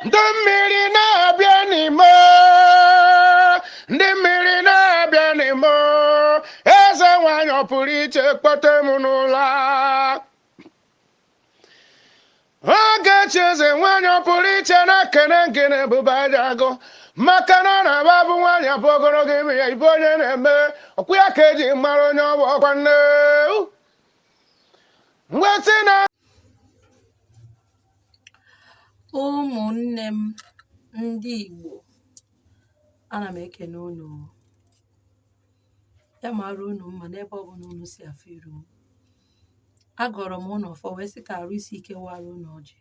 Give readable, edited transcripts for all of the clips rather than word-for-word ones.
Ndị mmiri na-abịa n'ime, ndị mmiri na-abịa n'ime, eze nwanyị ọ pụrụ iche kpọte m n'ụlọ. Ogechi eze nwanyị ọ pụrụ iche na-ekene ngene ebube aja agụ maka na ọ na-aba bụ nwaanyị abụ ogologo ime ya ibe onye na-eme ọkwụ ya ka eji mara onye ọ bụ ọkwa nne mgbe na. Ụmụnne m ndị Igbo, ana m ekene unu. Ya mara unu mma n'ebe ọbụla unu si afụ iru m. Agọrọ m unu ọfọ wee sị ka arụ isi ike wara unu ọjị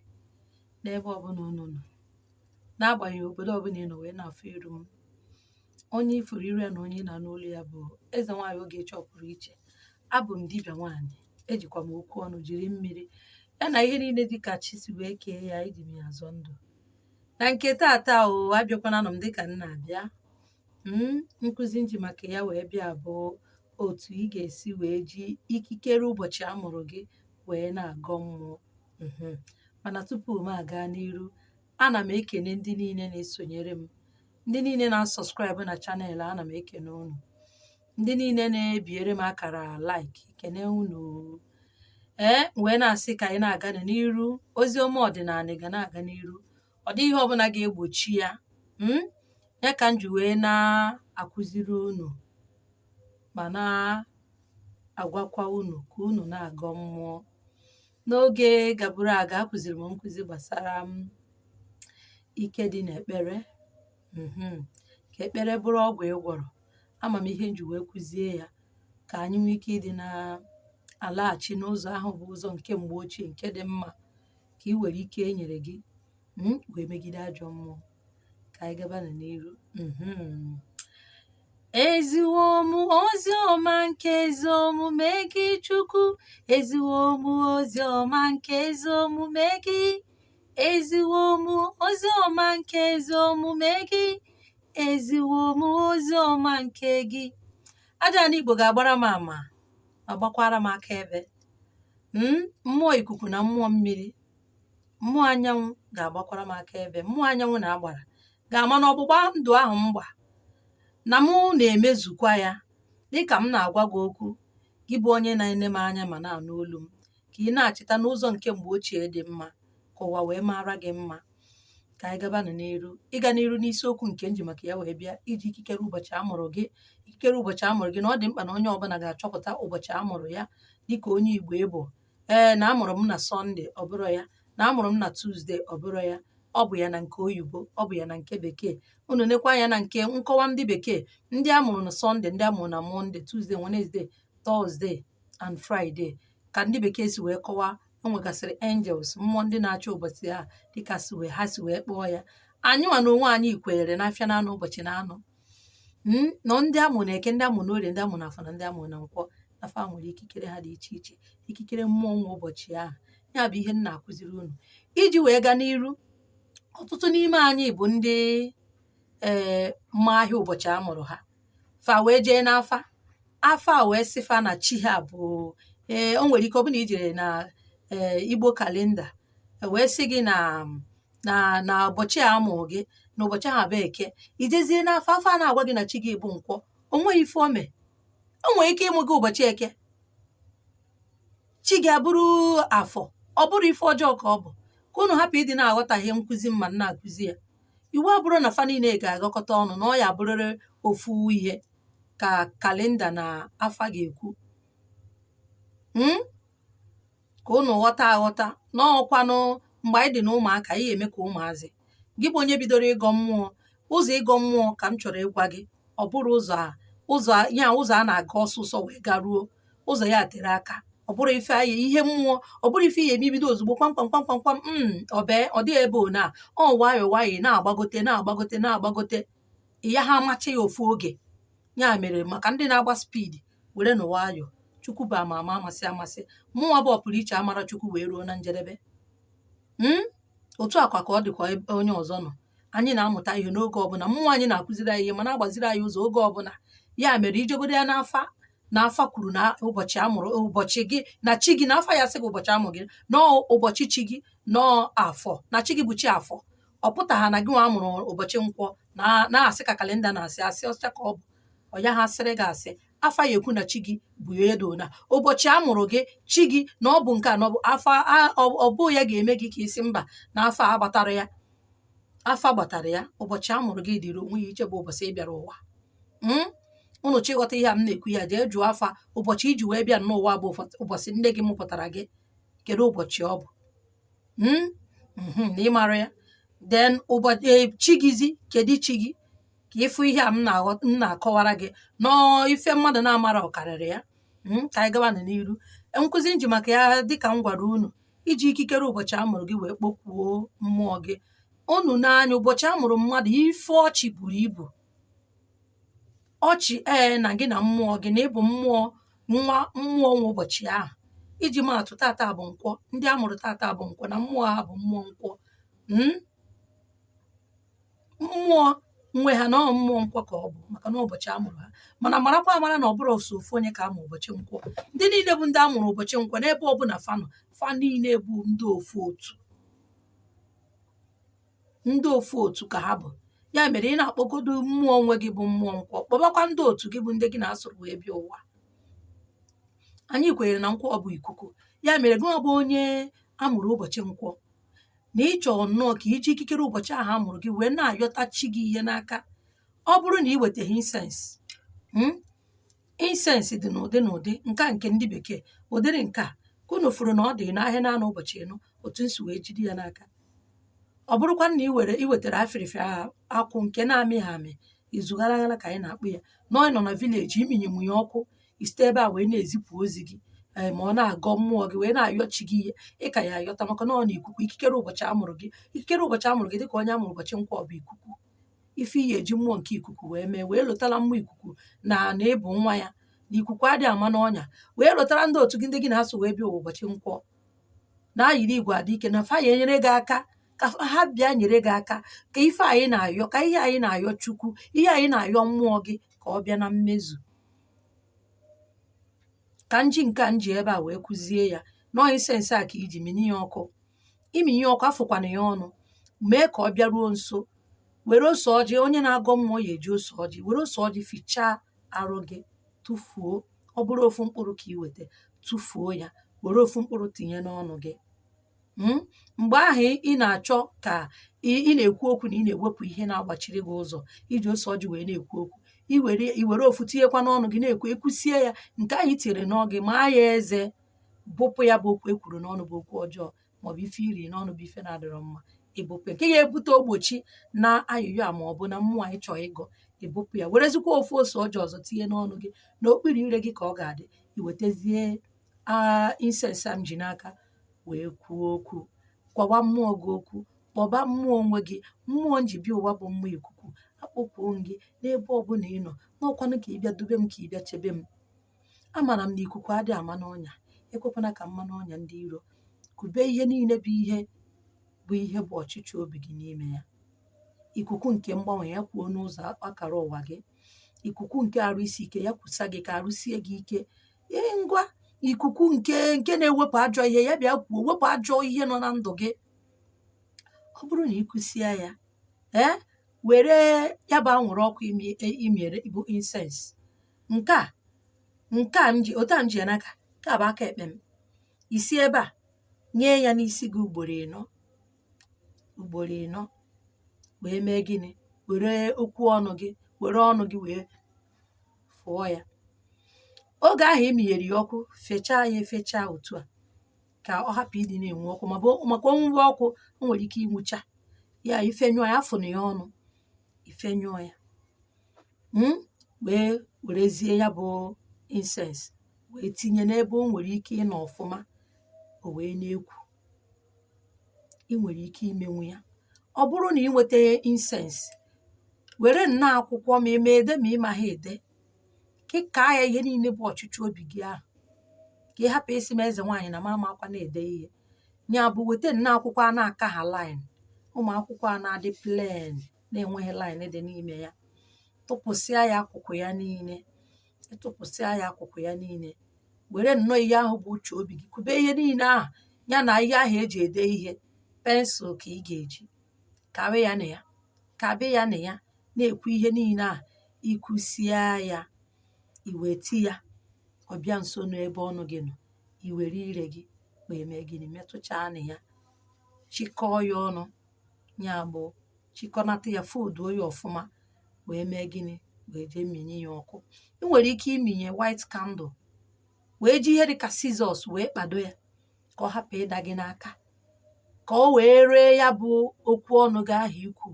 n'ebe ọbụla unu nọ, n'agbanyeghị obodo ọbụla ị nọ wee na-afụ iru m. Onye ifuru iru ya na onye ị na-anụ olu ya bụ eze nwaanyị Ogechi ọpụrụ iche. Abụ m dibịa nwaanyị, ejikwa m okwu ọnụ jiri mmiri ya na ihe niile dị ka chi si wee kee ya, eji m ya azọ ndụ. Na nke taata o abịakwana nọ m dịka m na-abịa. Nkụzi m ji maka ya wee bịa bụ otu ị ga-esi wee ji ikikere ụbọchị a mụrụ gị wee na-agọ mmụọ. Mana tupu m aga n'iru, ana m ekene ndị niile na-esonyere m, ndị niile na-asubscribe na channel, ana m ekene unu, ndị niile na-ebiere m akara like, ekene unu. Ee, wee na-asị ka anyị na-aga n'iru, ozi ọma ọdịnala ga na-aga n'iru, ọ dịghị ihe ọbụla ga-egbochi ya. Ya ka m ji wee na-akụziri unu ma na-agwakwa unu ka unu na-agọ mmụọ. N'oge gaburu aga, akụziri m nkụzi gbasara m ike dị n'ekpere, ka ekpere bụrụ ọgwụ ị gwọrọ. Ama m ihe m ji wee kụzie ya, ka anyị nwee ike ịdị na-alaghachi n'ụzọ ahụ bụ ụzọ nke mgbe ochie nke dị mma, ka ị were ike e nyere gị wee megide ajọ mmụọ. Ka anyị gaba n'iru. Eziwo m ozi ọma nke ezi omume gị, Chukwu. Eziwo m ozi ọma nke ezi omume gị. Eziwo m ozi ọma nke ezi omume gị. Eziwo m ozi ọma nke gị. Aja ala Igbo ga-agbara m ama ma gbakwara m akaebe. Mmụọ ikuku na mmụọ mmiri, mmụọ anyanwụ ga-agbakwara m akaebe. Mmụọ anyanwụ na agbara ga-ama na ọgbụgba ndụ ahụ m gba na mụ na-emezukwa ya. Dịka m na-agwa gị okwu, gị bụ onye na-ene m anya ma na-anụ olu m, ka ị na-achịta n'ụzọ nke mgbe ochie dị mma, ka ụwa wee mara gị mma. Ka anyị gabanụ n'iru, ịga n'iru n'isiokwu nke m ji maka ya wee bịa, iji ikikere ụbọchị a mụrụ gị. Ikikere ụbọchị a mụrụ gị, na ọ dị mkpa na onye ọbụla ga-achọpụta ụbọchị a mụrụ ya dịka onye Igbo ịbụ. Ee, na amụrụ m na Sọnde, ọ bụrụ ya na amụrụ m na Tuzdee, ọ bụrụ ya ọ bụ ya na nke oyibo, ọ bụ ya na nke bekee. Unu nekwa anya na nke nkọwa ndị bekee, ndị a mụrụ na Sọnde, ndị a mụrụ na Mọnde, Tuzdee, Wenezdee, Tọzdee and Fraịde, ka ndị bekee si wee kọwaa. O nwegasịrị angels, mmụọ ndị na-achị ụbọchị a, dịka si wee ha si wee kpọọ ya. Anyị nwa na onwe anyị kwenyere n'afịa na-anọ ụbọchị na-anọ nọ, ndị amụ na eke, ndị amụ na orie, ndị amụ na afọ na ndị amụ na nkwọ, na fa nwere ikikere ha dị iche iche, ikikere mmụọ nwe ụbọchị ahụ. Ya bụ ihe m na-akụziri unu iji wee gaa n'iru. Ọtụtụ n'ime anyị bụ ndị ee mma ahịa ụbọchị a mụrụ ha, fa wee jee n'afa, afa a wee sị fa na chi ha bụ ee. O nwere ike ọ bụ na ijere na ee Igbo calendar, wee sị gị na ụbọchị a amụrụ gị na ụbọchị ahụ bụ eke. Ijezie n'afa, afa a na-agwa gị na chi gị bụ nkwọ. O nweghị ife ome. O nwere ike ịmụ gị ụbọchị eke, chi gị abụrụ afọ. Ọ bụrụ ife ọjọọ ka ọ bụ, ka unu hapụ ịdị na-aghọtahie nkụzi mma m na-akụzi ya. Iwu abụrụ na fa niile ga-agakọta ọnụ, na ọ ya abụrịrị ofu ihe ka calendar na afa ga-ekwu. Ka unu ghọta aghọta na ọkwanụ mgbe anyị dị na ụmụaka, anyị eme ka ụmụazị. Gị bụ onye bidoro ịgọ mmụọ, ụzọ ịgọ mmụọ ka m chọrọ ịgwa gị. Ọ bụrụ ụzọ a, ụzọ ya, ụzọ a na-aga ọsụsọ wee garuo ụzọ ya tere aka. Ọ bụrụ ife anyị ihe mmụọ, ọ bụrụ ife ihe eme ibido ozugbo kwam kwam kwam kwam kwam, ọ bee ọ dịghị ebe ọ na ọ nwayọọ nwayọọ na-agbagote, na-agbagote, na-agbagote ya ha amacha ya ofu oge. Ya mere, maka ndị na-agba speed, were nụ nwayọọ. Chukwu bụ ama ama, amasị amasị. Mụnwa bụ ọpụrụ iche amara Chukwu wee ruo na njedebe. Otu akwa ka ọ dịkwa ebe onye ọzọ nọ. Anyị na-amụta ihe n'oge ọbụla. Mmụọ anyị na-akụziri anyị ihe ma na-agbaziri anyị ụzọ oge ọbụla. Ya mere, ijegodo ya n'afa, na afa kwuru na ụbọchị amụrụ ụbọchị gị na chi gị, na afa ya sị gị ụbọchị amụ gị nọọ ụbọchị chi gị nọọ afọ, na chi gị bụ chi afọ. Ọ pụtaha na gị nwa amụrụ ụbọchị nkwọ na-asị ka kalenda na-asị asị ọcha ka ọ bụ ọ ya ha sịrị gị asị. Afa ya ekwu na chi gị bụ ya do na ụbọchị a mụrụ gị, chi gị na ọ bụ nke a na ọ bụ afa. Ọ bụ ya ga-eme gị ka ị sị mba na afa a gbatara ya. Afa gbatara ya. Ụbọchị a mụrụ gị dịrị onwe ya iche, bụ ụbọchị ị bịara ụwa. Unu chịghọta ihe a m na-ekwu ya, jee jụọ afa ụbọchị iji wee bịa n'ụwa bụ ụbọchị nne gị mụpụtara gị. Kedu ụbọchị ọ bụ? Na ị mara ya, then ụbọchị chi gịzi, kedu chi gị, ka ịfụ ihe a m na-akọwara gị nọọ. Ife mmadụ na-amara ọ karịrị ya. Ka anyị gawa n'iru nkụzi nji maka ya. Dịka m gwara unu, iji ikikere ụbọchị a mụrụ gị wee kpọkwuo mmụọ gị. Unu n'anya, ụbọchị a mụrụ mmadụ, ife ọchị buru ibu ọchị ee na gị na mmụọ gị na ịbụ mmụọ, nwa mmụọ nwe ụbọchị ahụ. Iji maatụ, tata bụ nkwọ. Ndị a mụrụ tata bụ nkwọ na mmụọ ha bụ mmụọ nkwọ. Mmụọ nwe ha na ọ mmụọ nkwọ ka ọ bụ, maka na ụbọchị a mụrụ ha. Mana marakwa amara na ọ bụrụ ọsọ ofu onye ka a mụrụ ụbọchị nkwọ. Ndị niile bụ ndị a mụrụ ụbọchị nkwọ, n'ebe ọbụla fa nọ, fa niile bụ ndị ofu otu, ndị ofu otu ka ha bụ. Ya mere ị na-akpọgodo mmụọ nwe gị bụ mmụọ nkwọ, kpọbakwa ndị otu gị bụ ndị gị na-asụrụ wee bịa ụwa. Anyị kwenyere na nkwọ bụ ikuku. Ya mere gị bụ onye amụrụ ụbọchị nkwọ, na ịchọ nnọọ ka iji ikikere ụbọchị ahụ a mụrụ gị wee na-ayọta chi gị ihe n'aka. Ọ bụrụ na ị wetaghị incense, incense dị n'ụdị n'ụdị. Nke a nke ndị bekee, ụdịrị nke a ka unu fụrụ na ọ dị n'ahịa naanị ụbọchị ịnọ otu nsi wee jide ya n'aka. Ọ bụrụkwa na ị were iwetara afịrịfịa akwụ nke na-amịghị amị, izu ghara ghara ka anyị na-akpụ ya, na ọ nọ na village, iminye ya ọkụ, isite ebe a wee na-ezipụ ozi gị, ee, ma ọ na-agọ mmụọ gị wee na-ayọ chi gị ihe ị ka ya ayọta, maka na ọ na ikuku ikikere ụbọchị a mụrụ gị, ikikere ụbọchị a mụrụ gị dịka onye a mụrụ ụbọchị nkwọ bụ ikuku. Ife iyi eji mmụọ nke ikuku wee mee, wee lụtara mmụọ ikuku na na ịbụ nwa ya, na ikuku adịghị ama n'ọnya, wee lụtara ndị otu gị, ndị gị na-asụ wee bịa ụwa ụbọchị nkwọ, na ayiri igwe adị ike na fa ya enyere gị aka, ka ha bịa nyere gị aka ka ife anyị na-ayọ, ka ihe anyị na-ayọ Chukwu, ihe anyị na-ayọ mmụọ gị, ka ọ bịa na mmezu. Ka nji nke a nji ebe a wee kụzie ya nọọ. Incense a ka iji minye ya ọkụ, iminye ọkụ, afụkwana ya ọnụ, mee ka ọ bịaruo nso. Were ose ọjị, onye na-agọ mmụọ ya eji ose ọjị, were ose ọjị fichaa arụ gị, tụfuo. Ọ bụrụ ofu mkpụrụ ka ị weta, tụfuo ya, were ofu mkpụrụ tinye n'ọnụ gị. Mgbe ahụ ị na-achọ ka ị na-ekwu okwu na ị na-ewepụ ihe na-agbachiri gị ụzọ, iji ose ọjị wee na-ekwu okwu, iwere ofu tinyekwa n'ọnụ gị na-ekwu. Ekwusie ya, nke ahụ i tinyere n'ọnụ gị, maa ya eze, bụpụ ya, bụ okwu ekwuru n'ọnụ bụ okwu ọjọọ, maọbụ ife iri n'ọnụ bụ ife na-adịrọ mma. Ịbụpụ nke ga-ebute ogbochi na ayụyọ a maọbụ na mmụọ anyị chọọ ịgọ, ịbụpụ ya. Werezikwa ofu ose ọjọọ ọzọ tinye n'ọnụ gị, n'okpuru ire gị ka ọ ga-adị. Iwetazie a incense a m ji n'aka wee kwuo okwu, gwawa mmụọ gị okwu, kpọba mmụọ onwe gị, mmụọ nji bịa ụwa bụ mmụọ ikuku. Akpọkwuo m gị n'ebe ọbụla ị nọ n'ọkwanụ, ka ị bịa dube m, ka ị bịa chebe m. Amara m na ikuku adịghị ama n'ọnya. Ekwekwana ka mma n'ọnya ndị iro. Kube ihe niile bụ ihe bụ ihe bụ ọchịchọ obi gị n'ime ya. Ikuku nke mgbanwe ya kwuo n'ụzọ akara ụwa gị. Ikuku nke arụ isi ike ya kwusa gị ka arụ sie gị ike. Ee, ngwa, ikuku nke na-ewepụ ajọ ihe ya bịa kwuo wepụ ajọ ihe nọ na ndụ gị. Ọ bụrụ na ị kụsie ya, ee, were ya bụ anwụrụ ọkụ imiere bụ incense nke a m ji otu a m ji ya n'aka, nke a bụ aka ekpe m, isi ebe a nye ya n'isi gị ugboro ịnọ, ugboro ịnọ. Wee mee gịnị? Were okwu ọnụ gị, were ọnụ gị wee fụọ ya. Oge ahụ i minyere ya ọkụ, fechaa ya efechaa otu a ka ọ hapụ ịdị na-enwu ọkụ, ma bụ maka onwuwe ọkụ, o nwere ike inwucha ya. Ifenyụọ ya, afụnụ ya ọnụ, ifenyụọ ya, wee werezie ya bụ incense wee tinye n'ebe o nwere ike ịnọ ọfụma, o wee na-ekwu. Ị nwere ike imenwu ya. Ọ bụrụ na ị nweta incense, were nnọọ akwụkwọ, ma ị ma ede ma ị maghị ede, kịkaa ya ihe niile bụ ọchịchọ obi gị ahụ, ka ị hapụ isi m eze nwaanyị na mama akwa na-ede ihe ya bụ. Weta nnọọ akwụkwọ a na-aka ha line, ụmụ akwụkwọ a na-adị plain, na-enweghị line dị n'ime ya. Tụpụsịa ya akụkụ ya niile. Ịtụpụsịa ya akụkụ ya niile, were nnọọ ihe ahụ bụ uche obi gị, kube ihe niile ahụ ya na ihe ahụ eji ede ihe, pencil ka ị ga-eji. Ka Kabe ya na ya, kabe ya na ya, na-ekwu ihe niile a. I kwusịa ya, i weta ya, ọ bịa nso n'ebe ọnụ gị nọ, i were ire gị wee mee gịnị? Metụchaa na ya, chịkọọ ya ọnụ, ya bụ chịkọnata ya, folduo ya ọfụma, wee mee gịnị? Wee jee minye ya ọkụ. Ị nwere ike iminye white candle, wee ji ihe dịka scissors wee kpado ya ka ọ hapụ ịda gị n'aka, ka ọ wee ree ya bụ okwu ọnụ gị ahụ ikwu.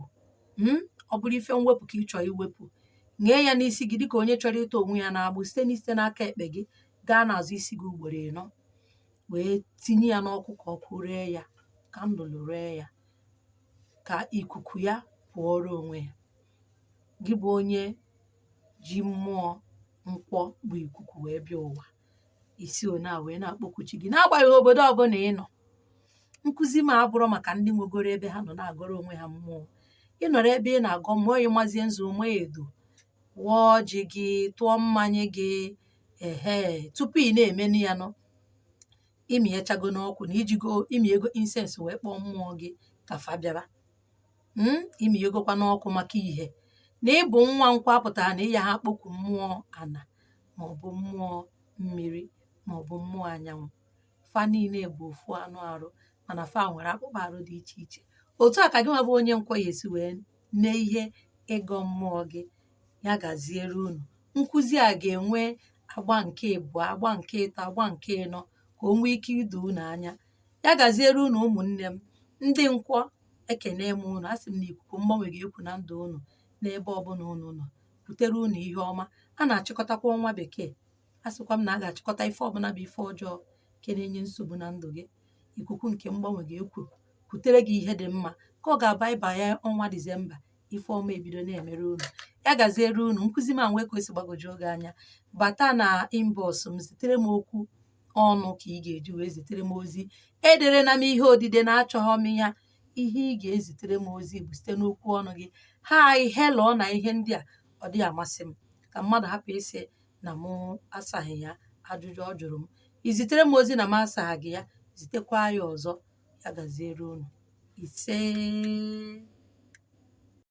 Ọ bụrụ ife mwepụ ka ị chọrọ iwepụ, ṅee ya n'isi gị dịka onye chọrọ ịta onwe ya n'agbụ, site n'isite n'aka ekpe gị gaa n'azụ isi gị ugboro ịnọ, wee tinye ya n'ọkụ ka ọkụ ree ya, candle ree ya, ka ikuku ya pụọrọ onwe ya. Gị bụ onye ji mmụọ nkwọ bụ ikuku wee bịa ụwa, isi one a wee na-akpọku chi gị n'agbanyeghị obodo ọbụla ị nọ. Nkụzi m abụrụ maka ndị nwegoro ebe ha nọ na-agọrọ onwe ha mmụọ. Ị nọrọ ebe ị na-agọ mmụọ, ị mazie nzu, ma edo, wụọ ọjị gị, tụọ mmanya gị, ehe, tupu ị na-emenu ya nụ, ịmịnyechago n'ọkụ na ijigo ịmịnyego incense wee kpọọ mmụọ gị ka fa bịaba. Ịmịnyegokwa n'ọkụ maka ihe na ịbụ nwa nkwọ apụtara na ịya ha akpọku mmụọ ana maọbụ mmụọ mmiri maọbụ mmụọ anyanwụ. Fa niile bụ ofu anụ arụ, mana fa nwere akpụkpọ arụ dị iche iche. Otu a ka gị nwa bụ onye nkwọ ya esi wee mee ihe ịgọ mmụọ gị. Ya gaziere unu. Nkụzi a ga-enwe agba nke ịbụọ, agba nke ịtọ, agba nke ịnọ, ka o nwee ike ido unu anya. Ya gaziere unu ụmụnne m ndị nkwọ. Ekene m unu. Asị m na ikuku mgbanwe ga-ekwu na ndụ unu n'ebe ọbụla unu nọ, butere unu ihe ọma. A na-achịkọtakwa ọnwa bekee. A sịkwa m na a ga-achịkọta ife ọbụla bụ ife ọjọọ nke na-enye nsogbu na ndụ gị. Ikuku nke mgbanwe ga-ekwu kwutere gị ihe dị mma, ka ọ ga-aba ịbanye ọnwa Disemba, ife ọma ebido na-emere unu. Ya gaziere unu. Nkụzi m a nwee ka o si gbagwoju oge anya, bata na inbox m, zitere m okwu ọnụ ka ị ga-eji wee zitere m ozi. Edere na m ihe odide na-achọghọ m ya. Ihe ị ga-ezitere m ozi bụ site n'okwu ọnụ gị. Hi, hello na ihe ndị a ọ dịghị amasị m, ka mmadụ hapụ ịsị na mụ asaghị ya ajụjụ ọ jụrụ m. I zitere m ozi na m asaghị gị ya, zitekwa ya ọzọ. Ya gaziere unu. Isee.